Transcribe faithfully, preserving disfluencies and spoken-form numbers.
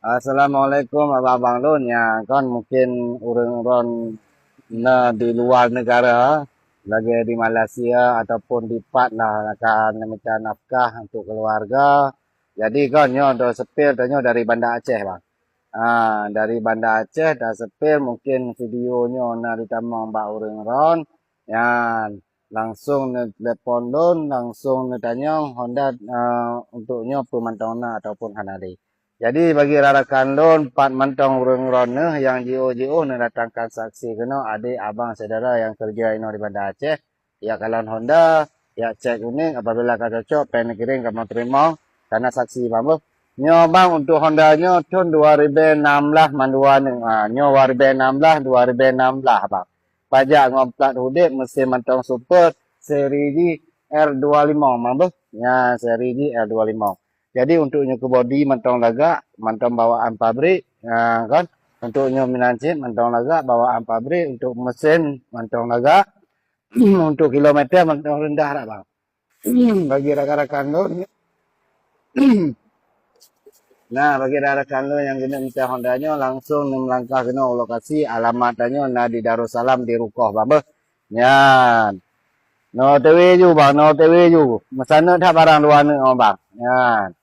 Assalamualaikum abang-abang lôn. Ya, kan mungkin ureuëng ron na di luar negara, lagée di Malaysia ataupun di pat lah akan meminta nafkah untuk keluarga. Jadi kan nyoe do sepil tanyoe dari Banda Aceh, bang. Ha, dari Banda Aceh dah sepil, mungkin video nyoe na ditamong bak ureuëng ron. Ya, langsung neutelepon lôn, langsung neutanyong Honda, eh, untuk nyoe peumantong na ataupun hana lé. Jadi bagi rakan lôn, pat mantong ureuëng ron neuh nyang jiôh-jiôh neudatangkan saksi keunoe, adik, abang, syedara nyang keureuja inoe di Banda Aceh, ya kalon Honda, ya cek unik, apabila ka cocok, péng neukirim kamoe teurimong, kana saksi bang boh. Nyoe bang untuk Honda nyoe thon dua ribu enam belas mandua neuh. Ha, nyoe dua ribu enam belas, dua ribu enam belas bang. Pajak ngon plat udeb, mesin mantong super, seri jih R dua lima bang boh. Ya, seri jih R dua lima. Jadi untuk nyoe keu bodi mantong lagak, mantong bawaan pabrik, ha, kan. Untuk nyoe minan cit mantong lagak, bawaan pabrik, untuk mesin mantong lagak, untuk kilometer mantong rendah dak bang. Bagi rakan-rakan lôn, nah bagi rakan-rakan lôn nyang keuneuk mita Honda nyoe langsung neumeulangkah keunoe u lokasi, alamat tanyoe na di Darussalam di Rukoh bang boh. Nyan. No T W ju bang, no T W ju. Meusaneuk that barang dua neuk bang. Nyan.